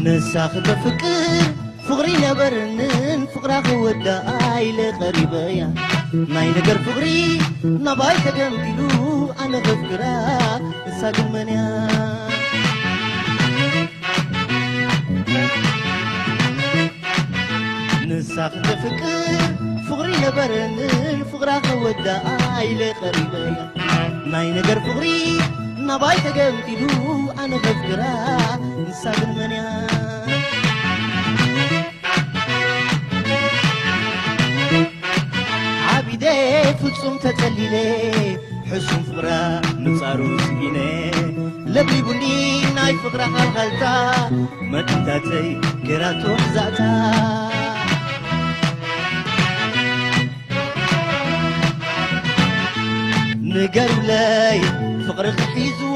ንሳ ክተፍቅር ፍቕሪ ነበርንን ፍቕራ ክወዳ ኢለ ቀሪበያ። ናይ ነገር ፍቕሪ ናባይ ተገምጢሉ ኣነ ከፍቅራ ንሳ ግን መንያ። ንሳ ክተፍቅር ፍቕሪ ነበረንን ፍቕራ ከወዳ ኢለ ቀሪበያ። ናይ ነገር ፍቕሪ ናባይ ተገምጢሉ ኣነ ከፍቅራ ንሳ ግን መንያ። ዓቢደ ፍጹም ተጸሊለ ሕሱም ፍቕራ ምጻሩ ስኢነ ለብሊቡኒ ናይ ፍቕራ ኻልኻልታ መጥንታተይ ገራቶ ዛታ። ንገሩለይ ፍቕሪ ክሒዝዎ